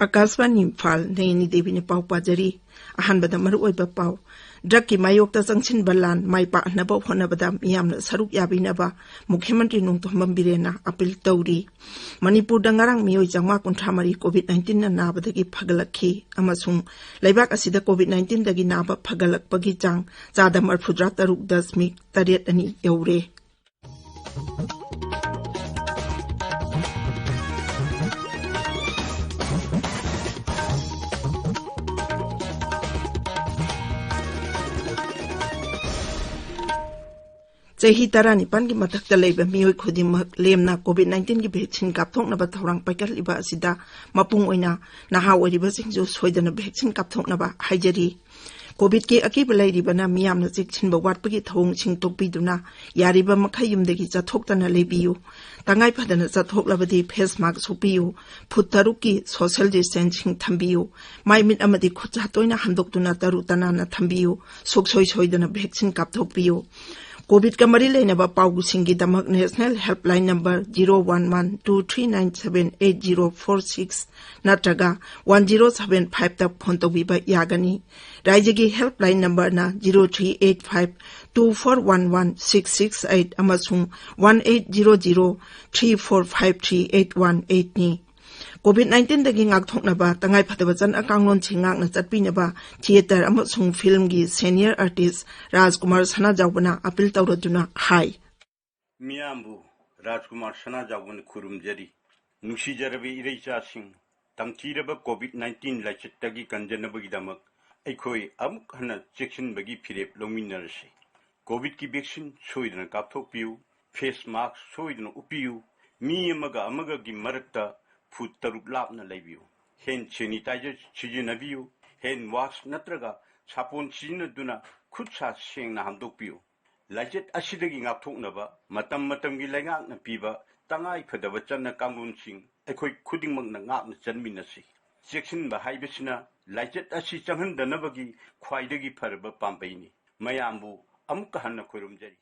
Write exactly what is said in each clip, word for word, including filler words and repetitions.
ꯑꯀꯥꯁꯕꯥꯅꯤ ꯏꯝꯐꯥꯜ, ꯅꯌꯅꯤ ꯗꯦꯕꯤꯅ ꯄꯥꯎ ꯄꯥꯖꯔꯤ꯫ ꯑꯍꯥꯟꯕꯗ ꯃꯔꯨꯑꯣꯏꯕ ꯄꯥꯎ꯫ ꯗ꯭ꯔꯒꯀꯤ ꯃꯥꯌꯣꯛꯇ ꯆꯪꯁꯤꯟꯕ ꯂꯥꯟ ꯃꯥꯏ ꯄꯥꯛꯍꯟꯅꯕ ꯍꯣꯠꯅꯕꯗ ꯃꯤꯌꯥꯝꯅ ꯁꯔꯨꯛ ꯌꯥꯕꯤꯅꯕ ꯃꯨꯈ꯭ꯌꯃꯟꯇ꯭ꯔꯤ ꯅꯣꯡꯊꯣꯝꯕꯝ ꯕꯤꯔꯦꯟꯅ ꯑꯄꯤꯜ ꯇꯧꯔꯤ꯫ ꯃꯅꯤꯄꯨꯔꯗ ꯉꯔꯥꯡ ꯃꯤꯑꯣꯏ ꯆꯥꯝꯃꯉꯥ ꯀꯨꯟꯊ꯭ꯔꯥ ꯃꯔꯤ COVID nineteenꯅ ꯅꯥꯕꯗꯒꯤ ꯐꯒꯠꯂꯛꯈꯤ ꯑꯃꯁꯨꯡ ꯂꯩꯕꯥꯛ ꯑꯁꯤꯗ COVID nineteenꯗꯒꯤ ꯅꯥꯕ ꯐꯒꯠꯂꯛꯄꯒꯤ ꯆꯥꯡ ꯆꯥꯗ ꯃꯔꯐꯨꯇꯔꯥ ꯇꯔꯨꯛ ꯗꯁꯃꯤꯛ ꯇꯔꯦꯠ ꯑꯅꯤ ꯌꯧꯔꯦ꯫ ꯆꯍꯤ ꯇꯔꯥꯅꯤꯄꯥꯟꯒꯤ ꯃꯊꯛꯇ ꯂꯩꯕ ꯃꯤꯑꯣꯏ ꯈꯨꯗꯤꯡꯃꯛ ꯂꯦꯝꯅ COVID nineteenꯒꯤ vaccine ꯀꯥꯞꯊꯣꯛꯅꯕ ꯊꯧꯔꯥꯡ ꯄꯥꯏꯈꯠꯂꯤꯕ ꯑꯁꯤꯗ ꯃꯄꯨꯡ ꯑꯣꯏꯅ ꯅꯍꯥ ꯑꯣꯏꯔꯤꯕꯁꯤꯡꯁꯨ ꯁꯣꯏꯗꯅ vaccine ꯀꯥꯞꯊꯣꯛꯅꯕ ꯍꯥꯏꯖꯔꯤ꯫ COVIDꯀꯤ ꯑꯀꯤꯕ ꯂꯩꯔꯤꯕꯅ ꯃꯤꯌꯥꯝꯅ ꯆꯦꯛꯁꯤꯟꯕ ꯋꯥꯠꯄꯒꯤ ꯊꯧꯑꯣꯡꯁꯤꯡ ꯇꯣꯛꯄꯤꯗꯨꯅ ꯌꯥꯔꯤꯕ ꯃꯈꯩ ꯌꯨꯝꯗꯒꯤ ꯆꯠꯊꯣꯛꯇꯅ ꯂꯩꯕꯤꯌꯨ꯫ ꯇꯉꯥꯏ ꯐꯗꯅ ꯆꯠꯊꯣꯛꯂꯕꯗꯤ face mask ꯎꯞꯄꯤꯌꯨ꯫ ꯐꯨꯠ ꯇꯔꯨꯛꯀꯤ social distancing ꯊꯝꯕꯤꯌꯨ꯫ ꯃꯥꯏ ꯃꯤꯠ ꯑꯃꯗꯤ ꯈꯨꯠ ꯁꯥ ꯇꯣꯏꯅ ꯍꯥꯝꯗꯣꯛꯇꯨꯅ ꯇꯔꯨ ꯇꯅꯥꯟꯅ ꯊꯝꯕꯤꯌꯨ꯫ ꯁꯨꯡꯁꯣꯏ ꯁꯣꯏꯗꯅ vaccine ꯀꯥꯞꯊꯣꯛꯄꯤꯌꯨ꯫ COVIDꯀ ꯃꯔꯤ ꯂꯩꯅꯕ ꯄꯥꯎꯁꯤꯡꯒꯤꯗꯃꯛ National Helpline number zero one one two three nine seven eight zero four six ꯅꯠꯇ꯭ꯔꯒ one zero seven fiveꯇ phone ꯇꯧꯕꯤꯕ ꯌꯥꯒꯅꯤ꯫ ꯔꯥꯏꯖ꯭ꯌꯒꯤ helpline numberꯅ zero three eight five two four one one six six eight ꯑꯃꯁꯨꯡ one eight zero zero three four five three eight one eightꯅꯤ꯫ COVID nineteenꯗꯒꯤ ꯉꯥꯛꯊꯣꯛꯅꯕ ꯇꯉꯥꯏꯐꯗꯕ ꯆꯠꯅ ꯀꯥꯡꯂꯣꯟꯁꯤꯡ ꯉꯥꯛꯅ ꯆꯠꯄꯤꯅꯕ theatre ꯑꯃꯁꯨꯡ filmꯒꯤ senior artist ꯔꯥꯖꯀꯨꯃꯥꯔ ꯁꯅꯥꯖꯥꯎꯕꯅ ꯑꯄꯤꯜ ꯇꯧꯔꯗꯨꯅ ꯍꯥꯏ꯫ ꯃꯤꯌꯥꯝꯕꯨ ꯔꯥꯖꯀꯨꯃꯥꯔ ꯁꯅꯥꯖꯥꯎꯕꯅ ꯈꯨꯔꯨꯝꯖꯔꯤ꯫ ꯅꯨꯡꯁꯤꯖꯔꯕ ꯏꯔꯩꯆꯥꯁꯤꯡ, ꯇꯝꯊꯤꯔꯕ COVID nineteen ꯂꯥꯏꯆꯠꯇꯒꯤ ꯀꯟꯖꯅꯕꯒꯤꯗꯃꯛ ꯑꯩꯈꯣꯏ ꯑꯃꯨꯛ ꯍꯟꯅ ꯆꯦꯛꯁꯤꯟꯕꯒꯤ ꯐꯤꯔꯦꯞ ꯂꯧꯃꯤꯟꯅꯔꯁꯤ꯫ COVIDꯀꯤ vaccine ꯁꯣꯏꯗꯅ ꯀꯥꯞꯊꯣꯛꯄꯤꯌꯨ, face mask ꯁꯣꯏꯗꯅ ꯎꯞꯄꯤꯌꯨ, ꯃꯤ ꯑꯃꯒ ꯑꯃꯒꯒꯤ ꯃꯔꯛꯇ ꯐꯨꯠ ꯇꯔꯨꯛ ꯂꯥꯞꯅ ꯂꯩꯕꯤꯌꯨ, hand sanitizer ꯁꯤꯖꯤꯟꯅꯕꯤꯌꯨ, hand wash ꯅꯠꯇ꯭ꯔꯒ ꯁꯥꯄꯣꯟ ꯁꯤꯖꯤꯟꯅꯗꯨꯅ ꯈꯨꯠ ꯁꯥ ꯁꯦꯡꯅ ꯍꯥꯝꯗꯣꯛꯄꯤꯌꯨ꯫ ꯂꯥꯏꯆꯠ ꯑꯁꯤꯗꯒꯤ ꯉꯥꯛꯊꯣꯛꯅꯕ ꯃꯇꯝ ꯃꯇꯝꯒꯤ ꯂꯩꯉꯥꯛꯅ ꯄꯤꯕ ꯇꯉꯥꯏ ꯐꯗꯕ ꯆꯠꯅ ꯀꯥꯡꯂꯣꯟꯁꯤꯡ ꯑꯩꯈꯣꯏ ꯈꯨꯗꯤꯡꯃꯛꯅ ꯉꯥꯛꯅ ꯆꯠꯃꯤꯟꯅꯁꯤ꯫ ꯆꯦꯛꯁꯤꯟꯕ ꯍꯥꯏꯕꯁꯤꯅ ꯂꯥꯏꯆꯠ ꯑꯁꯤ ꯆꯪꯍꯟꯗꯅꯕꯒꯤ ꯈ꯭ꯋꯥꯏꯗꯒꯤ ꯐꯔꯕ ꯄꯥꯝꯕꯩꯅꯤ꯫ ꯃꯌꯥꯝꯕꯨ ꯑꯃꯨꯛꯀ ꯍꯟꯅ ꯈꯨꯔꯨꯝꯖꯔꯤ꯫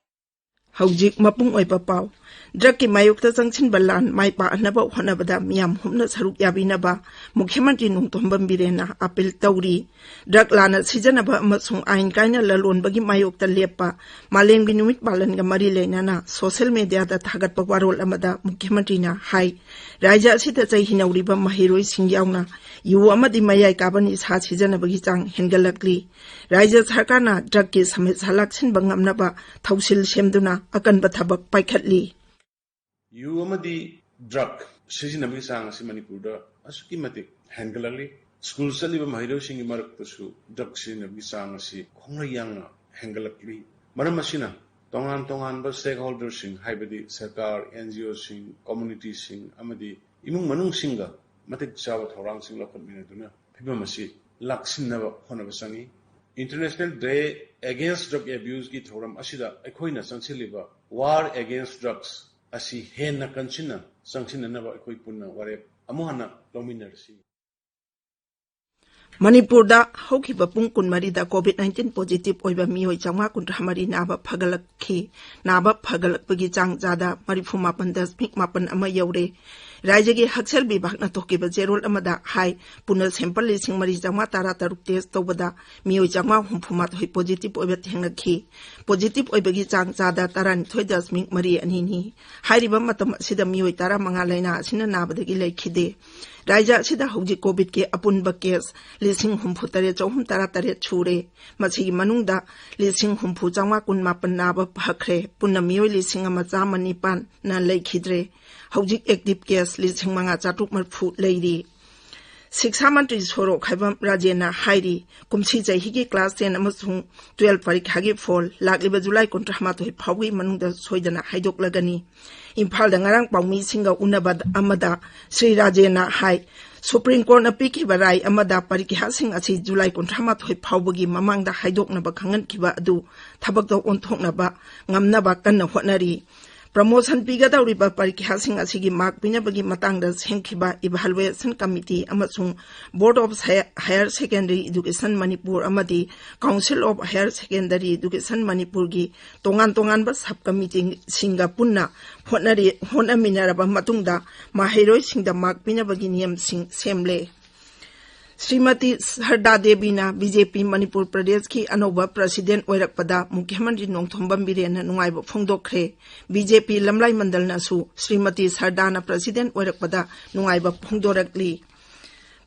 ꯍꯧꯖꯤꯛ ꯃꯄꯨꯡ ꯑꯣꯏꯕ ꯄꯥꯎ꯫ ꯗ꯭ꯔꯒꯀꯤ ꯃꯥꯌꯣꯛꯇ ꯆꯪꯁꯤꯟꯕ ꯂꯥꯟ ꯃꯥꯏ ꯄꯥꯛꯅꯕ ꯍꯣꯠꯅꯕꯗ ꯃꯤꯌꯥꯝ ꯍꯨꯞꯅ ꯁꯔꯨꯛ ꯌꯥꯕꯤꯅꯕ ꯃꯨꯈ꯭ꯌꯃꯟꯇ꯭ꯔꯤ ꯅꯣꯡꯊꯣꯝꯕꯝ ꯕꯤꯔꯦꯟꯅ ꯑꯥꯄꯤꯜ ꯇꯧꯔꯤ꯫ ꯗ꯭ꯔꯒ ꯂꯥꯟꯅ ꯁꯤꯖꯤꯟꯅꯕ ꯑꯃꯁꯨꯡ ꯑꯥꯏꯟ ꯀꯥꯏꯅ ꯂꯂꯣꯟꯕꯒꯤ ꯃꯥꯌꯣꯛꯇ ꯂꯦꯞꯄ ꯃꯥꯂꯦꯝꯒꯤ ꯅꯨꯃꯤꯠ ꯄꯥꯂꯟꯒ ꯃꯔꯤ ꯂꯩꯅꯅ ꯁꯣꯁꯦꯜ ꯃꯦꯗꯤꯌꯥꯗ ꯊꯥꯒꯠꯄ ꯋꯥꯔꯣꯜ ꯑꯃꯗ ꯃꯨꯈ꯭ꯌꯃꯟꯇ꯭ꯔꯤꯅ ꯍꯥꯏ, ꯔꯥꯖ꯭ꯌ ꯑꯁꯤꯗ ꯆꯩ ꯍꯤꯅꯧꯔꯤꯕ ꯃꯍꯩꯔꯣꯏꯁꯤꯡ ꯌꯥꯎꯅ ꯌꯨ ꯑꯃꯗꯤ ꯃꯌꯥꯏ ꯀꯥꯕ ꯅꯤꯁꯥ ꯁꯤꯖꯤꯟꯅꯕꯒꯤ ꯆꯥꯡ ꯍꯦꯟꯒꯠꯂꯛꯂꯤ꯫ ꯔꯥꯖ꯭ꯌ ꯁꯔꯀꯥꯔꯅ ꯗ꯭ꯔꯒꯀꯤ ꯁꯃꯁ꯭ꯌꯥ ꯂꯥꯛꯁꯤꯟꯕ ꯉꯝꯅꯕ ꯊꯧꯁꯤꯜ ꯁꯦꯝꯗꯨꯅ ꯑꯀꯟꯕ ꯊꯕꯛ ꯄꯥꯏꯈꯠꯂꯤ꯫ ꯌꯨ ꯑꯃꯗꯤ ꯗ꯭ꯔꯒ ꯁꯤꯖꯤꯟꯅꯕꯒꯤ ꯆꯥꯡ ꯑꯁꯤ ꯃꯅꯤꯄꯨꯔꯗ ꯑꯁꯨꯛꯀꯤ ꯃꯇꯤꯛ ꯍꯦꯟꯒꯠꯂꯛꯂꯤ꯫ ꯁ꯭ꯀꯨꯜ ꯆꯠꯂꯤꯕ ꯃꯍꯩꯔꯣꯏꯁꯤꯡꯒꯤ ꯃꯔꯛꯇꯁꯨ ꯗ꯭ꯔꯒ ꯁꯤꯖꯤꯟꯅꯕꯒꯤ ꯆꯥꯡ ꯑꯁꯤ ꯈꯣꯡꯂꯩ ꯌꯥꯡꯅ ꯍꯦꯟꯒꯠꯂꯛꯂꯤ꯫ ꯃꯔꯝ ꯑꯁꯤꯅ ꯇꯣꯉꯥꯟ ꯇꯣꯉꯥꯟꯕ stakeholderꯁꯤꯡ, ꯍꯥꯏꯕꯗꯤ ꯁꯔꯀꯥꯔ, ꯑꯦꯟ ꯖꯤ ꯑꯣꯁꯤꯡ, ꯀꯝꯃꯨꯅꯤꯇꯤꯁꯤꯡ ꯑꯃꯗꯤ ꯏꯃꯨꯡ ꯃꯅꯨꯡꯁꯤꯡꯒ ꯃꯇꯤꯛ ꯆꯥꯕ ꯊꯧꯔꯥꯡꯁꯤꯡ ꯂꯧꯈꯠꯃꯤꯟꯅꯗꯨꯅ ꯐꯤꯕꯝ ꯑꯁꯤ ꯂꯥꯛꯁꯤꯟꯅꯕ ꯍꯣꯠꯅꯕ ꯆꯪꯏ꯫ International Day Against Drug Abuseꯀꯤ ꯊꯧꯔꯝ ꯑꯁꯤꯗ ꯑꯩꯈꯣꯏꯅ ꯆꯪꯁꯤꯜꯂꯤꯕ War Against Drugs ꯑꯁꯤ ꯍꯦꯟꯅ ꯀꯟꯁꯤꯟꯅ ꯆꯪꯁꯤꯟꯅꯅꯕ ꯑꯩꯈꯣꯏ ꯄꯨꯟꯅ ꯋꯥꯔꯦꯞ ꯑꯃꯨꯛ ꯍꯟꯅ ꯂꯧꯃꯤꯟꯅꯔꯁꯤ꯫ ꯃꯅꯤꯄꯨꯔꯗ ꯍꯧꯈꯤꯕ ꯄꯨꯡ ꯀꯨꯟꯃꯔꯤꯗ COVID nineteen positive ꯑꯣꯏꯕ ꯃꯤꯑꯣꯏ ꯆꯥꯝꯃꯉꯥ ꯀꯨꯟꯊ꯭ꯔꯥ ꯃꯔꯤ ꯅꯥꯕ ꯐꯒꯠꯂꯛꯈꯤ꯫ ꯅꯥꯕ ꯐꯒꯠꯂꯛꯄꯒꯤ ꯆꯥꯡ ꯆꯥꯗ ꯃꯔꯤꯐꯨ ꯃꯥꯄꯟ ꯗꯁꯃꯤꯛ ꯃꯥꯄꯟ ꯑꯃ ꯌꯧꯔꯦ꯫ ꯔꯥꯖ꯭ꯌꯒꯤ ꯍꯛꯁꯦꯜ ꯕꯤꯚꯥꯒꯅ ꯊꯣꯛꯈꯤꯕ ꯆꯦꯔꯣꯜ ꯑꯃꯗ ꯍꯥꯏ, ꯄꯨꯟꯅ sample ꯂꯤꯁꯤꯡ ꯃꯔꯤ ꯆꯥꯝꯃꯉꯥ ꯇꯔꯥ ꯇꯔꯨꯛ test ꯇꯧꯕꯗ ꯃꯤꯑꯣꯏ ꯆꯥꯝꯃꯉꯥ ꯍꯨꯝꯐꯨ ꯃꯥꯊꯣꯏ positive ꯑꯣꯏꯕ ꯊꯦꯡꯅꯈꯤ꯫ Positive ꯑꯣꯏꯕꯒꯤ ꯆꯥꯡ ꯆꯥꯗ ꯇꯔꯥꯅꯤꯊꯣꯏ ꯗꯁꯃꯤꯛ ꯃꯔꯤ ꯑꯅꯤꯅꯤ꯫ ꯍꯥꯏꯔꯤꯕ ꯃꯇꯝ ꯑꯁꯤꯗ ꯃꯤꯑꯣꯏ ꯇꯔꯥꯃꯉꯥ ꯂꯥꯏꯅꯥ ꯑꯁꯤꯅ ꯅꯥꯕꯗꯒꯤ ꯂꯩꯈꯤꯗꯦ꯫ ꯔꯥꯖ꯭ꯌ ꯑꯁꯤꯗ ꯍꯧꯖꯤꯛ COVIDꯀꯤ ꯑꯄꯨꯟꯕ case ꯂꯤꯁꯤꯡ ꯍꯨꯝꯐꯨ ꯇꯔꯦꯠ ꯆꯍꯨꯝ ꯇꯔꯥ ꯇꯔꯦꯠ ꯁꯨꯔꯦ꯫ ꯃꯁꯤꯒꯤ ꯃꯅꯨꯡꯗ ꯂꯤꯁꯤꯡ ꯍꯨꯝꯐꯨ ꯆꯥꯝꯃꯉꯥ ꯀꯨꯟ ꯃꯥꯄꯟ ꯅꯥꯕ ꯐꯈ꯭ꯔꯦ꯫ ꯄꯨꯟꯅ ꯃꯤꯑꯣꯏ ꯂꯤꯁꯤꯡ ꯑꯃ ꯆꯥꯝꯃ ꯅꯤꯄꯥꯟꯅ ꯂꯩꯈꯤꯗ꯭ꯔꯦ꯫ ꯍꯧꯖꯤꯛ active case ꯂꯤꯁꯤꯡ ꯃꯉꯥ ꯆꯥꯇ꯭ꯔꯨꯛ ꯃꯔꯤꯐꯨ ꯂꯩꯔꯤ꯫ ꯁꯤꯛꯁꯥ ꯃꯟꯇ꯭ꯔꯤ ꯁꯣꯔꯣ ꯈꯥꯏꯕꯝ ꯔꯥꯖꯦꯟꯅ ꯍꯥꯏꯔꯤ, ꯀꯨꯝꯁꯤ ꯆꯍꯤꯒꯤ class ten ꯑꯃꯁꯨꯡ twelve ꯄꯔꯤꯈꯥꯒꯤ ꯐꯣꯜ ꯂꯥꯛꯂꯤꯕ ꯖꯨꯂꯥꯏ ꯀꯨꯟꯊ꯭ꯔꯥ ꯃꯥꯊꯣꯏ ꯐꯥꯎꯒꯤ ꯃꯅꯨꯡꯗ ꯁꯣꯏꯗꯅ ꯍꯥꯏꯗꯣꯛꯂꯒꯅꯤ꯫ ꯏꯝꯐꯥꯜꯗ ꯉꯔꯥꯡ ꯄꯥꯎꯃꯤꯁꯤꯡꯒ ꯎꯅꯕ ꯑꯃꯗ ꯁ꯭ꯔꯤ ꯔꯥꯖꯦꯟꯅ ꯍꯥꯏ, ꯁꯨꯄ꯭ꯔꯤꯝ ꯀꯣꯔꯠꯅ ꯄꯤꯈꯤꯕ ꯔꯥꯏ ꯑꯃꯗ ꯄꯔꯤꯈꯥꯁꯤꯡ ꯑꯁꯤ ꯖꯨꯂꯥꯏ ꯀꯨꯟꯊ꯭ꯔꯥ ꯃꯥꯊꯣꯏ ꯐꯥꯎꯕꯒꯤ ꯃꯃꯥꯡꯗ ꯍꯥꯏꯗꯣꯛꯅꯕ ꯈꯪꯍꯟꯈꯤꯕ ꯑꯗꯨ ꯊꯕꯛꯇ ꯑꯣꯟꯊꯣꯛꯅꯕ ꯉꯝꯅꯕ ꯀꯟꯅ ꯍꯣꯠꯅꯔꯤ꯫ ꯄ꯭ꯔꯃꯣꯁꯟ ꯄꯤꯒꯗꯧꯔꯤꯕ ꯄꯔꯤꯈ꯭ꯌꯥꯁꯤꯡ ꯑꯁꯤꯒꯤ ꯃꯥꯔꯛ ꯄꯤꯅꯕꯒꯤ ꯃꯇꯥꯡꯗ ꯁꯦꯝꯈꯤꯕ ꯏꯚꯥꯂꯨꯑꯦꯁꯟ ꯀꯃꯤꯇꯤ ꯑꯃꯁꯨꯡ Board of Higher Secondary Education Manipur ꯑꯃꯗꯤ Council of Higher Secondary Education Manipurꯒꯤ ꯇꯣꯉꯥꯟ ꯇꯣꯉꯥꯟꯕ ꯁꯕ ꯀꯃꯤꯇꯤꯁꯤꯡꯒ ꯄꯨꯟꯅ ꯍꯣꯠꯅꯔꯤ, ꯍꯣꯠꯅꯃꯤꯟꯅꯔꯕ ꯃꯇꯨꯡꯗ ꯃꯍꯩꯔꯣꯏꯁꯤꯡꯗ ꯃꯥꯔꯛ ꯄꯤꯅꯕꯒꯤ ꯅꯤꯌꯝꯁꯤꯡ ꯁꯦꯝꯂꯦ꯫ ꯁ꯭ꯔꯤꯃꯇꯤ ꯁꯔꯗꯥ ꯗꯦꯕꯤꯅ ꯕꯤ ꯖꯦ ꯄꯤ ꯃꯅꯤꯄꯨꯔ ꯄ꯭ꯔꯗꯦꯁꯀꯤ ꯑꯅꯧꯕ ꯄ꯭ꯔꯁꯤꯗꯦꯟ ꯑꯣꯏꯔꯛꯄꯗ ꯃꯨꯈ꯭ꯌꯃꯟꯇ꯭ꯔꯤ ꯅꯣꯡꯊꯣꯝꯕꯝ ꯕꯤꯔꯦꯟꯅ ꯅꯨꯡꯉꯥꯏꯕ ꯐꯣꯡꯗꯣꯛꯈ꯭ꯔꯦ꯫ ꯕꯤ ꯖꯦ ꯄꯤ ꯂꯝꯂꯥꯏ ꯃꯟꯗꯜꯅꯁꯨ ꯁ꯭ꯔꯤꯃꯇꯤ ꯁꯔꯗꯥꯅ ꯄ꯭ꯔꯁꯤꯗꯦꯟ ꯑꯣꯏꯔꯛꯄꯗ ꯅꯨꯡꯉꯥꯏꯕ ꯐꯣꯡꯗꯣꯔꯛꯂꯤ꯫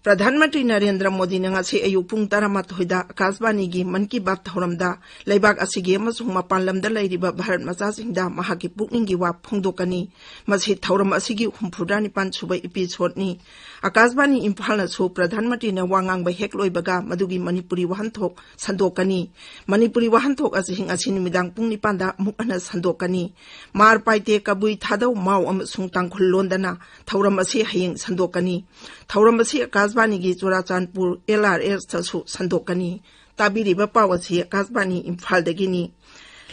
ꯄ꯭ꯔꯙꯥꯟ ꯃꯟꯇ꯭ꯔꯤ ꯅꯔꯦꯟꯗ꯭ꯔ ꯃꯣꯗꯤꯅ ꯉꯁꯤ ꯑꯌꯨꯛ ꯄꯨꯡ ꯇꯔꯥꯃꯥꯊꯣꯏꯗ ꯑꯀꯥꯁꯕꯥꯅꯤꯒꯤ ꯃꯟ ꯀꯤ ꯕꯥꯠ ꯊꯧꯔꯝꯗ ꯂꯩꯕꯥꯛ ꯑꯁꯤꯒꯤ ꯑꯃꯁꯨꯡ ꯃꯄꯥꯟ ꯂꯝꯗ ꯂꯩꯔꯤꯕ ꯚꯥꯔꯠ ꯃꯆꯥꯁꯤꯡꯗ ꯃꯍꯥꯛꯀꯤ ꯄꯨꯛꯅꯤꯡꯒꯤ ꯋꯥ ꯐꯣꯡꯗꯣꯛꯀꯅꯤ꯫ ꯃꯁꯤ ꯊꯧꯔꯝ ꯑꯁꯤꯒꯤ ꯍꯨꯝꯐꯨꯇꯔꯥꯅꯤꯄꯥꯟ ꯁꯨꯕ ꯏꯄꯤꯁꯣꯗꯅꯤ꯫ ꯑꯀꯥꯁꯕꯥꯅꯤ ꯏꯝꯐꯥꯜꯅꯁꯨ ꯄ꯭ꯔꯙꯥꯟ ꯃꯟꯇ꯭ꯔꯤꯅ ꯋꯥ ꯉꯥꯡꯕ ꯍꯦꯛ ꯂꯣꯏꯕꯒ ꯃꯗꯨꯒꯤ ꯃꯅꯤꯄꯨꯔꯤ ꯋꯥꯍꯟꯊꯣꯛ ꯁꯟꯗꯣꯛꯀꯅꯤ꯫ ꯃꯅꯤꯄꯨꯔꯤ ꯋꯥꯍꯟꯊꯣꯛ ꯑꯁꯤ ꯉꯁꯤ ꯅꯨꯃꯤꯗꯥꯡ ꯄꯨꯡ ꯅꯤꯄꯥꯟꯗ ꯑꯃꯨꯛ ꯍꯟꯅ ꯁꯟꯗꯣꯛꯀꯅꯤ꯫ ꯃꯥꯔ, ꯄꯥꯏꯇꯦ, ꯀꯕꯨꯏ, ꯊꯥꯗꯧ, ꯃꯥꯎ ꯑꯃꯁꯨꯡ ꯇꯥꯡꯈꯨꯜ ꯂꯣꯟꯗꯅ ꯊꯧꯔꯝ ꯑꯁꯤ ꯍꯌꯦꯡ ꯁꯟꯗꯣꯛꯀꯅꯤ꯫ ꯊꯧꯔꯝ ꯑꯁꯤ ꯑꯀꯥꯁꯕꯥꯅꯤꯒꯤ ꯆꯨꯔꯥꯆꯥꯟꯄꯨꯔ ꯑꯦꯜ ꯑꯥꯔ ꯑꯦꯁꯇꯁꯨ ꯁꯟꯗꯣꯛꯀꯅꯤ꯫ ꯇꯥꯕꯤꯔꯤꯕ ꯄꯥꯎ ꯑꯁꯤ ꯑꯀꯥꯁꯕꯥꯅꯤ ꯏꯝꯐꯥꯜꯗꯒꯤꯅꯤ꯫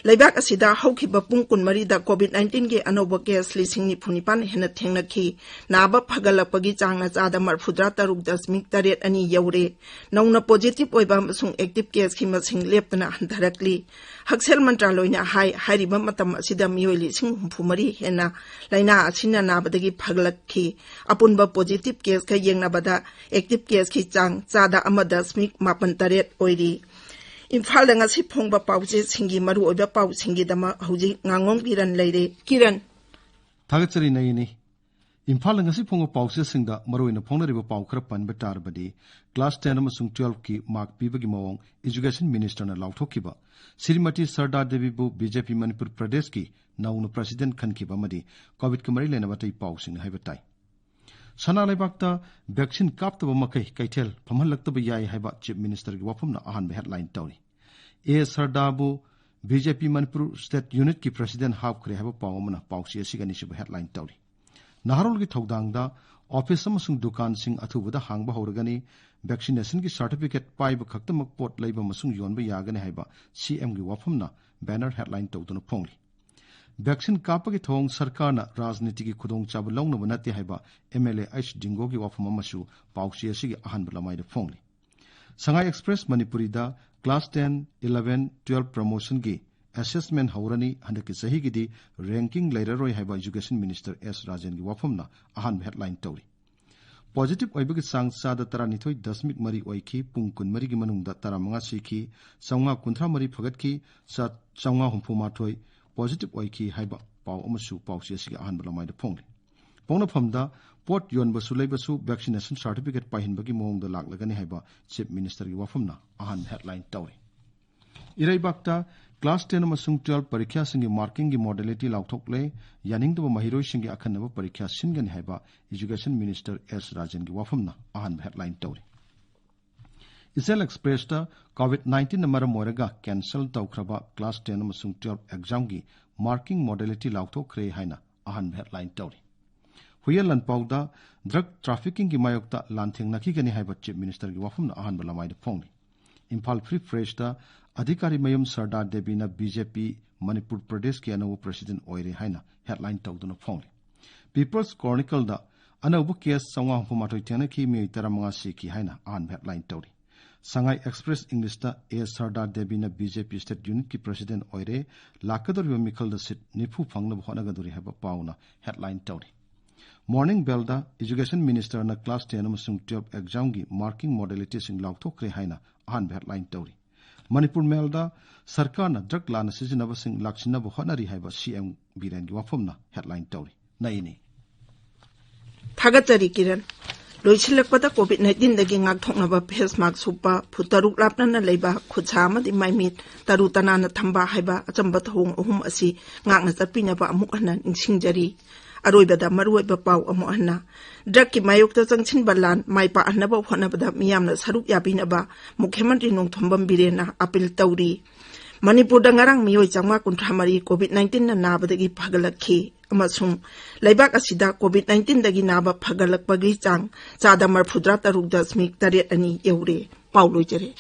ꯂꯩꯕꯥꯛ ꯑꯁꯤꯗ ꯍꯧꯈꯤꯕ ꯄꯨꯡ ꯀꯨꯟꯃꯔꯤꯗ ꯀꯣꯚꯤꯗ ꯅꯥꯏꯟꯇꯤꯟꯒꯤ ꯑꯅꯧꯕ ꯀꯦꯁ ꯂꯤꯁꯤꯡ ꯅꯤꯐꯨ ꯅꯤꯄꯥꯟ ꯍꯦꯟꯅ ꯊꯦꯡꯅꯈꯤ꯫ ꯅꯥꯕ ꯐꯒꯠꯂꯛꯄꯒꯤ ꯆꯥꯡꯅ ꯆꯥꯗ ꯃꯔꯐꯨꯇꯔꯥ ꯇꯔꯨꯛ ꯗꯁꯃꯤꯛ ꯇꯔꯦꯠ ꯑꯅꯤ ꯌꯧꯔꯦ꯫ ꯅꯧꯅ ꯄꯣꯖꯤꯇꯤꯚ ꯑꯣꯏꯕ ꯑꯃꯁꯨꯡ ꯑꯦꯛꯇꯤꯚ ꯀꯦꯁꯀꯤ ꯃꯁꯤꯡ ꯂꯦꯞꯇꯅ ꯍꯟꯊꯔꯛꯂꯤ꯫ ꯍꯛꯁꯦꯜ ꯃꯟꯇ꯭ꯔꯥꯂꯣꯏꯅ ꯍꯥꯏ, ꯍꯥꯏꯔꯤꯕ ꯃꯇꯝ ꯑꯁꯤꯗ ꯃꯤꯑꯣꯏ ꯂꯤꯁꯤꯡ ꯍꯨꯝꯐꯨ ꯃꯔꯤ ꯍꯦꯟꯅ ꯂꯥꯏꯅꯥ ꯑꯁꯤꯅ ꯅꯥꯕꯗꯒꯤ ꯐꯒꯠꯂꯛꯈꯤ꯫ ꯑꯄꯨꯟꯕ ꯄꯣꯖꯤꯇꯤꯚ ꯀꯦꯁꯀ ꯌꯦꯡꯅꯕꯗ ꯑꯦꯛꯇꯤꯚ ꯀꯦꯁꯀꯤ ꯆꯥꯡ ꯆꯥꯗ ꯑꯃ ꯗꯁꯃꯤꯛ ꯃꯥꯄꯟ ꯇꯔꯦꯠ ꯑꯣꯏꯔꯤ꯫ ꯏꯝꯐꯥꯜꯗ ꯉꯁꯤ ꯐꯣꯡꯕ ꯄꯥꯎꯆꯦꯁꯤꯡꯒꯤ ꯃꯔꯨꯑꯣꯏꯕ ꯄꯥꯎꯁꯤꯡꯒꯤꯗꯃꯛ ꯍꯧꯖꯤꯛ ꯉꯥꯉꯣꯝ ꯀꯤꯔꯟ ꯂꯩꯔꯦ꯫ ꯀꯤꯔꯟ꯫ ꯊꯥꯒꯠꯆꯔꯤ ꯅꯌꯤꯅꯤ꯫ ꯏꯝꯐꯥꯜꯗ ꯉꯁꯤ ꯐꯣꯡꯕ ꯄꯥꯎꯆꯦꯁꯤꯡꯗ ꯃꯔꯨꯑꯣꯏꯅ ꯐꯣꯡꯅꯔꯤꯕ ꯄꯥꯎ ꯈꯔ ꯄꯟꯕ ꯇꯥꯔꯕꯗꯤ, ꯀ꯭ꯂꯥꯁ ꯇꯦꯟ ꯑꯃꯁꯨꯡ ꯇꯨꯋꯦꯜꯐꯀꯤ ꯃꯥꯔꯛ ꯄꯤꯕꯒꯤ ꯃꯑꯣꯡ ꯏꯖꯨꯀꯦꯁꯟ ꯃꯤꯅꯤꯁꯇꯔꯅ ꯂꯥꯎꯊꯣꯛꯈꯤꯕ, ꯁ꯭ꯔꯤꯃꯇꯤ ꯁꯔꯗꯥ ꯗꯦꯕꯤꯕꯨ ꯕꯤ ꯖꯦ ꯄꯤ ꯃꯅꯤꯄꯨꯔ ꯄ꯭ꯔꯗꯦꯁꯀꯤ ꯅꯧꯅ ꯄ꯭ꯔꯁꯤꯗꯦꯟ ꯈꯟꯈꯤꯕ ꯑꯃꯗꯤ ꯀꯣꯚꯤꯗꯀ ꯃꯔꯤ ꯂꯩꯅꯕ ꯑꯇꯩ ꯄꯥꯎꯁꯤꯡꯅ ꯍꯥꯏꯕ ꯇꯥꯏ꯫ ꯁꯅꯥ ꯂꯩꯕꯥꯛꯇ ꯚꯦꯛꯁꯤꯟ ꯀꯥꯞꯇꯕ ꯃꯈꯩ ꯀꯩꯊꯦꯜ ꯐꯝꯍꯜꯂꯛꯇꯕ ꯌꯥꯏ ꯍꯥꯏꯕ ꯆꯤꯐ ꯃꯤꯅꯤꯁꯇꯔꯒꯤ ꯋꯥꯐꯝꯅ ꯑꯍꯥꯟꯕ ꯍꯦꯗꯂꯥꯏꯟ ꯇꯧꯔꯤ꯫ ꯑꯦ ꯁꯔꯗꯥꯕꯨ ꯕꯤ ꯖꯦ ꯄꯤ ꯃꯅꯤꯄꯨꯔ ꯁ꯭ꯇꯦꯠ ꯌꯨꯅꯤꯠꯀꯤ ꯄ꯭ꯔꯁꯤꯗꯦꯟ ꯍꯥꯞꯈ꯭ꯔꯦ ꯍꯥꯏꯕ ꯄꯥꯎ ꯑꯃꯅ ꯄꯥꯎꯆꯦ ꯑꯁꯤꯒꯤ ꯑꯅꯤꯁꯨꯕ ꯍꯦꯗꯂꯥꯏꯟ ꯇꯧꯔꯤ꯫ ꯅꯍꯥꯔꯣꯜꯒꯤ ꯊꯧꯗꯥꯡꯗ ꯑꯣꯐꯤꯁ ꯑꯃꯁꯨꯡ ꯗꯨꯀꯥꯟꯁꯤꯡ ꯑꯊꯨꯕꯗ ꯍꯥꯡꯕ ꯍꯧꯔꯒꯅꯤ꯫ ꯚꯦꯛꯁꯤꯅꯦꯁꯟꯒꯤ ꯁꯥꯔꯇꯤꯐꯤꯀꯦꯠ ꯄꯥꯏꯕ ꯈꯛꯇꯃꯛ ꯄꯣꯠ ꯂꯩꯕ ꯑꯃꯁꯨꯡ ꯌꯣꯟꯕ ꯌꯥꯒꯅꯤ ꯍꯥꯏꯕ ꯁꯤ ꯑꯦꯝꯒꯤ ꯋꯥꯐꯝꯅ ꯕꯦꯅꯔ ꯍꯦꯗꯂꯥꯏꯟ ꯇꯧꯗꯨꯅ ꯐꯣꯡꯂꯤ꯫ ꯚꯦꯛꯁꯤꯟ ꯀꯥꯞꯄꯒꯤ ꯊꯧꯑꯣꯡ ꯁꯔꯀꯥꯔꯅ ꯔꯥꯖꯅꯤꯇꯤꯒꯤ ꯈꯨꯗꯣꯡꯆꯥꯕ ꯂꯧꯅꯕ ꯅꯠꯇꯦ ꯍꯥꯏꯕ ꯑꯦꯝ ꯑꯦꯜ ꯑꯦ ꯑꯩꯆ ꯗꯤꯡꯒꯣꯒꯤ ꯋꯥꯐꯝ ꯑꯃꯁꯨ ꯄꯥꯎꯆꯦ ꯑꯁꯤꯒꯤ ꯑꯍꯥꯟꯕ ꯂꯃꯥꯏꯗ ꯐꯣꯡꯂꯤ꯫ ꯁꯉꯥꯏ ꯑꯦꯛꯁꯄ꯭ꯔꯦꯁ ꯃꯅꯤꯄꯨꯔꯤꯗ ꯀ꯭ꯂꯥꯁ ꯇꯦꯟ, ꯏꯂꯦꯚꯦꯟ, ꯇꯨꯋꯦꯜꯐ ꯄ꯭ꯔꯃꯣꯁꯟꯒꯤ ꯑꯦꯁꯦꯁꯃꯦꯟ ꯍꯧꯔꯅꯤ, ꯍꯟꯗꯛꯀꯤ ꯆꯍꯤꯒꯤꯗꯤ ꯔꯦꯡꯀꯤꯡ ꯂꯩꯔꯔꯣꯏ ꯍꯥꯏꯕ ꯏꯖꯨꯀꯦꯁꯟ ꯃꯤꯅꯤꯁꯇꯔ ꯑꯦꯁ ꯔꯥꯖꯦꯟꯒꯤ ꯋꯥꯐꯝꯅ ꯑꯍꯥꯟꯕ ꯍꯦꯗꯂꯥꯏꯟ ꯇꯧꯔꯤ꯫ ꯄꯣꯖꯤꯇꯤꯚ ꯑꯣꯏꯕꯒꯤ ꯆꯥꯡ ꯆꯥꯗ ꯇꯔꯥꯅꯤꯊꯣꯏ ꯗꯁꯃꯤꯛ ꯃꯔꯤ ꯑꯣꯏꯈꯤ꯫ ꯄꯨꯡ ꯀꯨꯟꯃꯔꯤꯒꯤ ꯃꯅꯨꯡꯗ ꯇꯔꯥꯃꯉꯥ ꯁꯤꯈꯤ꯫ ꯆꯥꯝꯃꯉꯥ ꯀꯨꯟꯊ꯭ꯔꯥ ꯃꯔꯤ ꯐꯒꯠꯈꯤ꯫ ꯆꯥ-, ꯆꯥꯝꯃꯉꯥ ꯍꯨꯝꯐꯨ ꯃꯥꯊꯣꯏ ꯄꯣꯖꯤꯇꯤꯚ ꯑꯣꯏꯈꯤ ꯍꯥꯏꯕ ꯄꯥꯎ ꯑꯃꯁꯨ ꯄꯥꯎꯆꯦ ꯑꯁꯤꯒꯤ ꯑꯍꯥꯟꯕ ꯂꯃꯥꯏꯗ ꯐꯣꯡꯂꯤ꯫ ꯄꯣꯛꯅꯐꯝꯗ ꯄꯣꯠ ꯌꯣꯟꯕꯁꯨ ꯂꯩꯕꯁꯨ ꯚꯦꯛꯁꯤꯅꯦꯁꯟ ꯁꯥꯔꯇꯤꯐꯤꯀꯦꯠ ꯄꯥꯏꯍꯟꯕꯒꯤ ꯃꯑꯣꯡꯗ ꯂꯥꯛꯂꯒꯅꯤ ꯍꯥꯏꯕ ꯆꯤꯐ ꯃꯤꯅꯤꯁꯇꯔꯒꯤ ꯋꯥꯐꯝꯅ ꯑꯍꯥꯟꯕ ꯍꯦꯗꯂꯥꯏꯟ ꯇꯧꯔꯤ꯫ ꯏꯔꯩꯕꯥꯛꯇ ꯀ꯭ꯂꯥꯁ ꯇꯦꯟ ꯑꯃꯁꯨꯡ ꯇꯨꯋꯦꯜꯐ ꯄꯔꯤꯈ꯭ꯌꯥꯁꯤꯡꯒꯤ ꯃꯥꯔꯀꯤꯡꯒꯤ ꯃꯣꯗꯦꯂꯤꯇꯤ ꯂꯥꯎꯊꯣꯛꯂꯦ꯫ ꯌꯥꯅꯤꯡꯗꯕ ꯃꯍꯩꯔꯣꯏꯁꯤꯡꯒꯤ ꯑꯈꯟꯅꯕ ꯄꯔꯤꯈ꯭ꯌꯥ ꯁꯤꯟꯒꯅꯤ ꯍꯥꯏꯕ ꯏꯖꯨꯀꯦꯁꯟ ꯃꯤꯅꯤꯁꯇꯔ ꯑꯦꯁ ꯔꯥꯖꯦꯟꯒꯤ ꯋꯥꯐꯝꯅ ꯑꯍꯥꯟꯕ ꯍꯦꯗꯂꯥꯏꯟ ꯇꯧꯔꯤ꯫ ꯏꯆꯦꯜ ꯑꯦꯛꯁꯄ꯭ꯔꯦꯁꯇ ꯀꯣꯚꯤꯗ ꯅꯥꯏꯟꯇꯤꯟꯅ ꯃꯔꯝ ꯑꯣꯏꯔꯒ ꯀꯦꯟꯁꯦꯜ ꯇꯧꯈ꯭ꯔꯕ ꯀ꯭ꯂꯥꯁ ꯇꯦꯟ ꯑꯃꯁꯨꯡ ꯇꯨꯋꯦꯜꯐ ꯑꯦꯛꯖꯥꯝꯒꯤ ꯃꯥꯔꯀꯤꯡ ꯃꯣꯗꯦꯂꯤꯇꯤ ꯂꯥꯎꯊꯣꯛꯈ꯭ꯔꯦ ꯍꯥꯏꯅ ꯑꯍꯥꯟꯕ ꯍꯦꯗꯂꯥꯏꯟ ꯇꯧꯔꯤ꯫ ꯍꯨꯏꯌꯦꯟ ꯂꯥꯟꯄꯥꯎꯗ ꯗ꯭ꯔꯒ ꯇ꯭ꯔꯥꯐꯤꯀꯤꯡꯒꯤ ꯃꯥꯌꯣꯛꯇ ꯂꯥꯟꯊꯦꯡꯅꯈꯤꯒꯅꯤ ꯍꯥꯏꯕ ꯆꯤꯐ ꯃꯤꯅꯤꯁꯇꯔꯒꯤ ꯋꯥꯐꯝꯅ ꯑꯍꯥꯟꯕ ꯂꯃꯥꯏꯗ ꯐꯣꯡꯂꯤ꯫ ꯏꯝꯐꯥꯜ ꯐ꯭ꯔꯤ ꯄ꯭ꯔꯦꯁꯇ ꯑꯙꯤꯀꯥꯔꯤ ꯃꯌꯨꯝ ꯁꯔꯗꯥꯔ ꯗꯦꯕꯤꯅ ꯕꯤ ꯖꯦ ꯄꯤ ꯃꯅꯤꯄꯨꯔ ꯄ꯭ꯔꯗꯦꯁꯀꯤ ꯑꯅꯧꯕ ꯄ꯭ꯔꯁꯤꯗꯦꯟꯠ ꯑꯣꯏꯔꯦ ꯍꯥꯏꯅ ꯍꯦꯗꯂꯥꯏꯟ ꯇꯧꯗꯨꯅ ꯐꯣꯡꯂꯤ꯫ ꯄꯤꯄꯜꯁ ꯀ꯭ꯔꯣꯅꯤꯀꯜꯗ ꯑꯅꯧꯕ ꯀꯦꯁ ꯆꯥꯝꯃꯉꯥ ꯍꯨꯝꯐꯨ ꯃꯥꯊꯣꯏ ꯊꯦꯡꯅꯈꯤ, ꯃꯤꯑꯣꯏ ꯇꯔꯥꯃꯉꯥ ꯁꯤꯈꯤ ꯍꯥꯏꯅ ꯑꯍꯥꯟꯕ ꯍꯦꯗꯂꯥꯏꯟ ꯇꯧꯔꯤ꯫ ꯁꯉꯥꯏ ꯑꯦꯛꯁꯄ꯭ꯔꯦꯁ ꯏꯪꯂꯤꯁꯇ ꯑꯦ ꯁꯔꯗꯥꯔ ꯗꯦꯕꯤꯅ ꯕꯤ ꯖꯦ ꯄꯤ ꯁ꯭ꯇꯦꯠ ꯌꯨꯅꯤꯠꯀꯤ ꯄ꯭ꯔꯁꯤꯗꯦꯟꯠ ꯑꯣꯏꯔꯦ, ꯂꯥꯛꯀꯗꯧꯔꯤꯕ ꯃꯤꯈꯜꯗ ꯁꯤꯠ ꯅꯤꯐꯨ ꯐꯪꯅꯕ ꯍꯣꯠꯅꯒꯗꯧꯔꯤ ꯍꯥꯏꯕ ꯄꯥꯎꯅ ꯍꯦꯗꯂꯥꯏꯟ ꯇꯧꯔꯤ꯫ ꯃꯣꯔꯅꯤꯡ ꯕꯦꯜꯗ ꯏꯖꯨꯀꯦꯁꯟ ꯃꯤꯅꯤꯁꯇꯔꯅ ꯀ꯭ꯂꯥꯁ ꯇꯦꯟ ꯑꯃꯁꯨꯡ ꯇꯨꯋꯦꯜꯐ ꯑꯦꯛꯖꯥꯝꯒꯤ ꯃꯥꯔꯀꯤꯡ ꯃꯣꯗꯦꯂꯤꯇꯤꯁꯤꯡ ꯂꯥꯎꯊꯣꯛꯈ꯭ꯔꯦ ꯍꯥꯏꯅ ꯑꯍꯥꯟꯕ ꯍꯦꯗꯂꯥꯏꯟ ꯇꯧꯔꯤ꯫ ꯃꯅꯤꯄꯨꯔ ꯃꯦꯜꯗ ꯁꯔꯀꯥꯔꯅ ꯗ꯭ꯔꯒ ꯂꯥꯟꯅ ꯁꯤꯖꯤꯟꯅꯕꯁꯤꯡ ꯂꯥꯛꯁꯤꯟꯅꯕ ꯍꯣꯠꯅꯔꯤ ꯍꯥꯏꯕ ꯁꯤ ꯑꯦꯝ ꯕꯤꯔꯦꯟꯒꯤ ꯋꯥꯐꯝꯅ ꯍꯦꯗꯂꯥꯏꯟ ꯇꯧꯔꯤ꯫ ꯅꯩꯅꯤ꯫ ꯊꯥꯒꯠꯆꯔꯤ ꯀꯤꯔꯟ꯫ ꯂꯣꯏꯁꯤꯜꯂꯛꯄꯗ ꯀꯣꯚꯤꯗ ꯅꯥꯏꯟꯇꯤꯟꯗꯒꯤ ꯉꯥꯛꯊꯣꯛꯅꯕ ꯐꯦꯁ ꯃꯥꯛꯁ ꯎꯞꯄ, ꯐꯨꯠ ꯇꯔꯨꯛ ꯂꯥꯞꯅꯅ ꯂꯩꯕ, ꯈꯨꯠ ꯁꯥ ꯑꯃꯗꯤ ꯃꯥꯏꯃꯤꯠ ꯇꯔꯨ ꯇꯅꯥꯟꯅ ꯊꯝꯕ ꯍꯥꯏꯕ ꯑꯆꯝꯕ ꯊꯧꯑꯣꯡ ꯑꯍꯨꯝ ꯑꯁꯤ ꯉꯥꯛꯅ ꯆꯠꯄꯤꯅꯕ ꯑꯃꯨꯛ ꯍꯟꯅ ꯅꯤꯡꯁꯤꯡꯖꯔꯤ꯫ ꯑꯔꯣꯏꯕꯗ ꯃꯔꯨꯑꯣꯏꯕ ꯄꯥꯎ ꯑꯃꯨꯛ ꯍꯟꯅ꯫ ꯗ꯭ꯔꯒꯀꯤ ꯃꯥꯌꯣꯛꯇ ꯆꯪꯁꯤꯟꯕ ꯂꯥꯟ ꯃꯥꯏ ꯄꯥꯛꯍꯟꯅꯕ ꯍꯣꯠꯅꯕꯗ ꯃꯤꯌꯥꯝꯅ ꯁꯔꯨꯛ ꯌꯥꯕꯤꯅꯕ ꯃꯨꯈ꯭ꯌꯃꯟꯇ꯭ꯔꯤ ꯅꯣꯡꯊꯣꯝꯕꯝ ꯕꯤꯔꯦꯟꯅ ꯑꯄꯤꯜ ꯇꯧꯔꯤ꯫ ꯃꯅꯤꯄꯨꯔꯗ ꯉꯔꯥꯡ ꯃꯤꯑꯣꯏ ꯆꯥꯝꯃꯉꯥ ꯀꯨꯟꯊ꯭ꯔꯥ ꯃꯔꯤ ꯀꯣꯚꯤꯗ ꯅꯥꯏꯟꯇꯤꯟꯅ ꯅꯥꯕꯗꯒꯤ ꯐꯒꯠꯂꯛꯈꯤ ꯑꯃꯁꯨꯡ ꯂꯩꯕꯥꯛ ꯑꯁꯤꯗ ꯀꯣꯚꯤꯗ ꯅꯥꯏꯟꯇꯤꯟꯗꯒꯤ ꯅꯥꯕ ꯐꯒꯠꯂꯛꯄꯒꯤ ꯆꯥꯡ ꯆꯥꯗ ꯃꯔꯐꯨꯇꯔꯥ ꯇꯔꯨꯛ ꯗꯁꯃꯤꯛ ꯇꯔꯦꯠ ꯑꯅꯤ ꯌꯧꯔꯦ꯫ ꯄꯥꯎ ꯂꯣꯏꯖꯔꯦ꯫